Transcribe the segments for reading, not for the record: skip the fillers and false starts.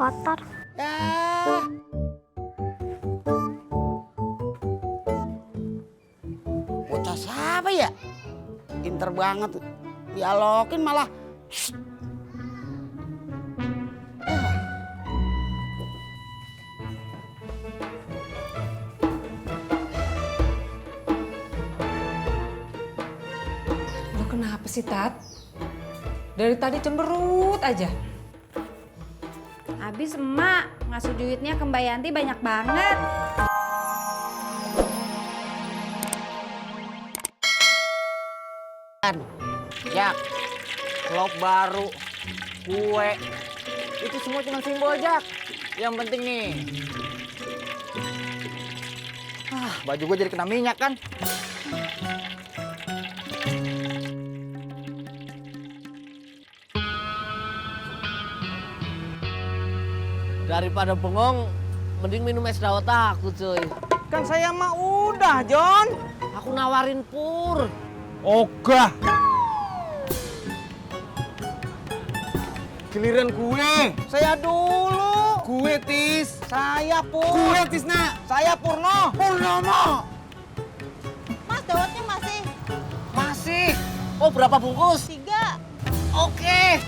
kotor. Ya. Bocah siapa ya? Pinter banget. Dialokin malah. Shh. Lo kenapa sih, Tat? Dari tadi cemberut aja. Habis emak ngasih duitnya ke Mbak Yanti banyak banget. Jak, vlog baru, kue, itu semua cuma simbol, Jak. Yang penting nih, baju gue jadi kena minyak kan? Daripada bengong, mending minum es dawet aku, cuy. Kan saya mah udah, John. Aku nawarin Pur. Ogah. Giliran gue. Saya dulu. Gue, Tis. Saya Pur. Gue, Tisna. Saya Purno. Purnomo. Mas, dawetnya masih Masih. Oh, berapa bungkus? 3. Oke.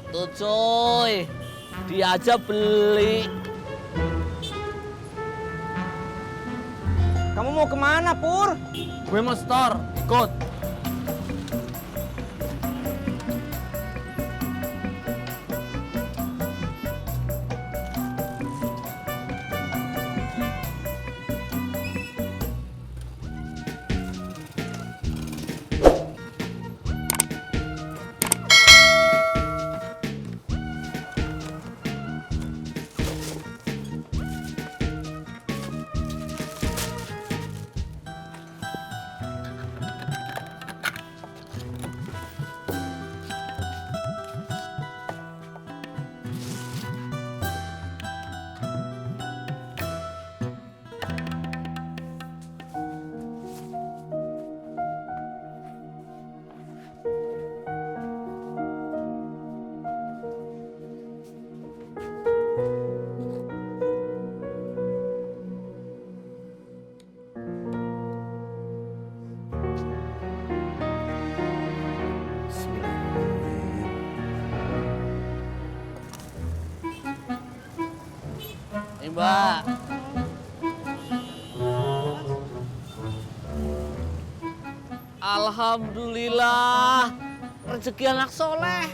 Tuh, cuy. Dia aja beli. Kamu mau kemana, Pur? Gue mau store, ikut. Nih, Mbak. Alhamdulillah, rezeki anak soleh.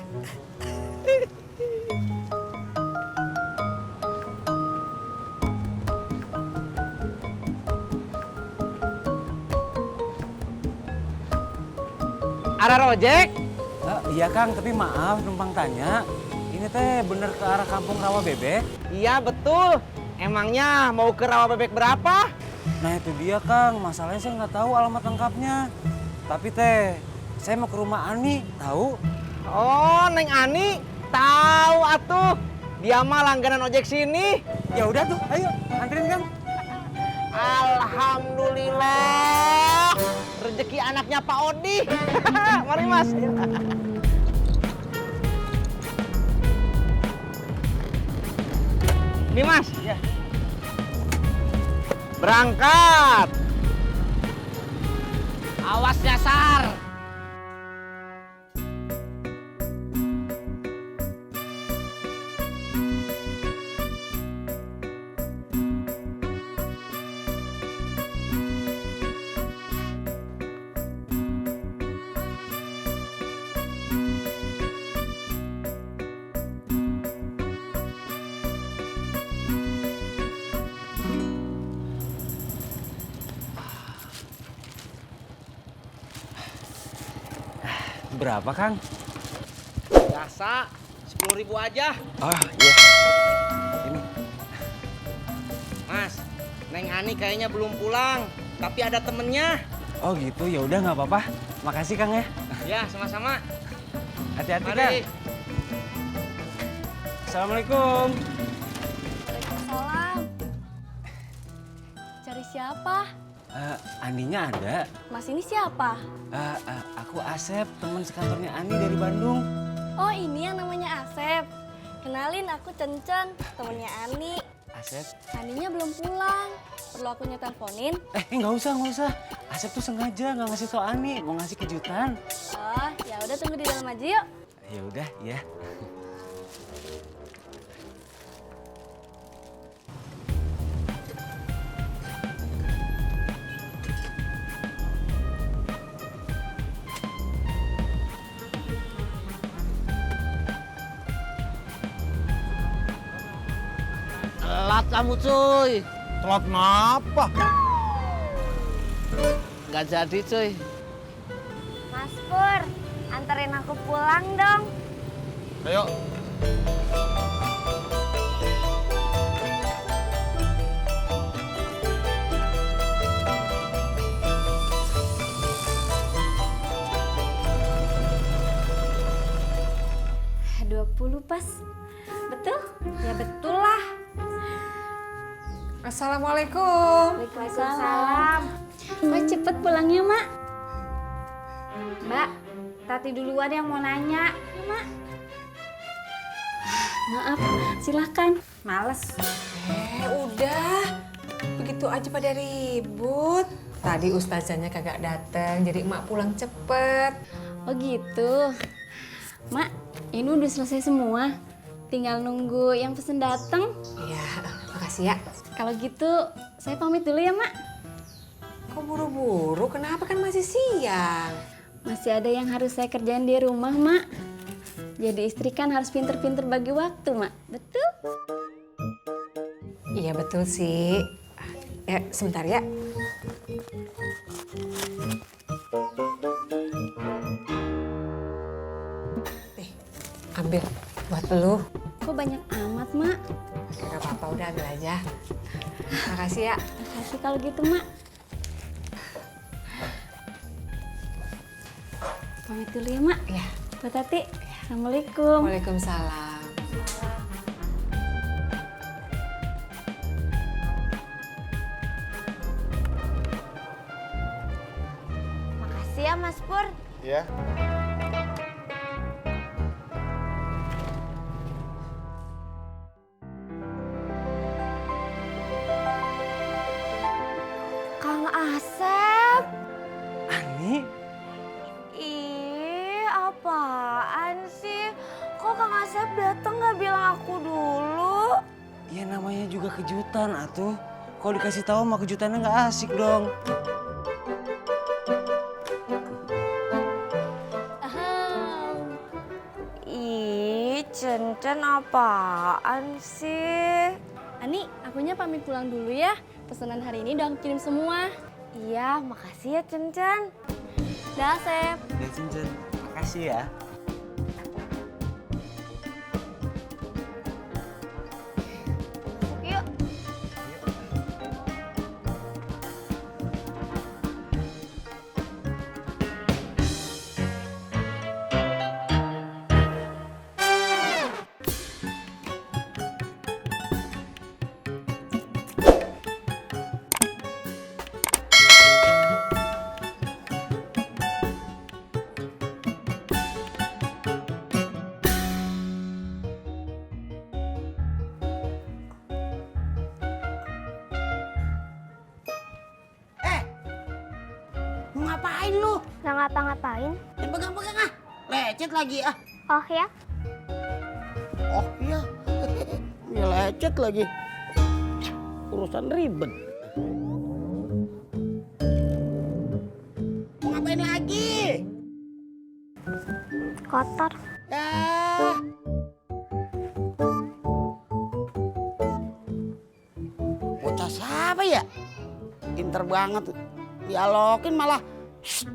Ada rojek? Iya Kang, tapi maaf numpang tanya. Ini teh bener ke arah kampung Rawa Bebek? Iya, betul. Emangnya mau ke rawa bebek berapa? Nah itu dia Kang, masalahnya saya nggak tahu alamat lengkapnya. Tapi teh, saya mau ke rumah Ani, tahu? Oh, Neng Ani. Tahu atuh. Dia mah langganan ojek sini. Ya udah tuh, ayo anterin Kang. Alhamdulillah. Rezeki anaknya Pak Odi. Mari Mas. Ini Mas. Ya. Berangkat. Awas dasar. Berapa Kang? Biasa. 10.000 aja. Ah iya. Ini. Mas, Neng Ani kayaknya belum pulang. Tapi ada temennya. Oh gitu, ya udah nggak apa-apa. Makasih Kang ya. Ya, sama-sama. Hati-hati Kang. Mari. Assalamualaikum. Waalaikumsalam. Cari siapa? Aninya ada. Mas ini siapa? Aku Asep, teman sekantornya Ani dari Bandung. Oh ini yang namanya Asep. Kenalin aku Cencen, temennya Ani. Asep? Aninya belum pulang. Perlu aku teleponin? Nggak usah. Asep tuh sengaja nggak ngasih tau Ani, mau ngasih kejutan. Oh ya udah tunggu di dalam aja yuk. Ya udah, ya. Telat kamu cuy. Telat ngapa? Nggak jadi cuy. Mas Pur, anterin aku pulang dong. Ayo. Pas. Betul? Ya betul lah. Assalamualaikum. Waalaikumsalam. Kok cepet pulangnya, Mak? Mbak, Tati duluan yang mau nanya. Mak. Maaf, silahkan. Males. Udah. Begitu aja pada ribut. Tadi ustazanya kagak datang, jadi emak pulang cepet. Oh gitu. Mak, ini udah selesai semua. Tinggal nunggu yang pesen datang. Iya, makasih ya. Kalau gitu, saya pamit dulu ya, Mak. Kok buru-buru? Kenapa kan masih siang? Masih ada yang harus saya kerjain di rumah, Mak. Jadi istri kan harus pinter-pinter bagi waktu, Mak. Betul? Iya betul sih. Ya, sebentar ya. Nih, ambil buat lu. Kok banyak amat, Mak? Gak apa-apa, udah ambil aja. Makasih ya. Makasih kalau gitu, Mak. Pamit dulu ya, Mak. Ya. Buat Tati. Assalamualaikum. Waalaikumsalam. Makasih ya, Mas Pur. Ya. Kang Asep. Ani? Ih, apaan sih? Kok Kang Asep datang nggak bilang aku dulu? Ya namanya juga kejutan, atuh. Kalau dikasih tahu mah kejutannya nggak asik dong. Ih, Cencen apaan sih? Ani, akunya pamit pulang dulu ya. Pesanan hari ini udah aku kirim semua. Iya, makasih ya Cencen. Dah, Asep. Ya Cincin, makasih ya. Yuk. Mau ngapain lu? Nggak ngapa-ngapain. Yang pegang-pegang ah. Lecet lagi ah. Oh ya? Oh iya. Ya lecet lagi. Urusan ribet. Mau ngapain lagi? Kotor. Ya. Bocah siapa ya? Pinter banget. Dialokin malah. Shh.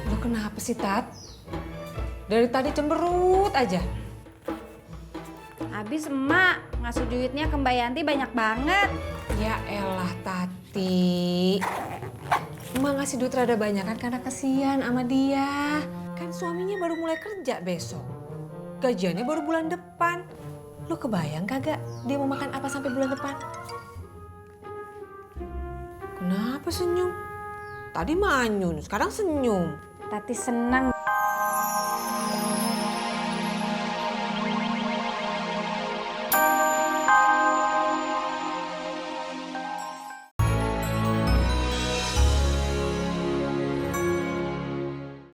Lo kenapa sih, Tat? Dari tadi cemberut aja. Habis emak ngasih duitnya ke Mbak Yanti banyak banget. Ya elah, Tati. Emak ngasih duit rada banyak kan karena kesian sama dia. Kan suaminya baru mulai kerja besok. Gajiannya baru bulan depan. Lo kebayang kagak dia mau makan apa sampai bulan depan? Kenapa senyum? Tadi manyun, sekarang senyum. Tati senang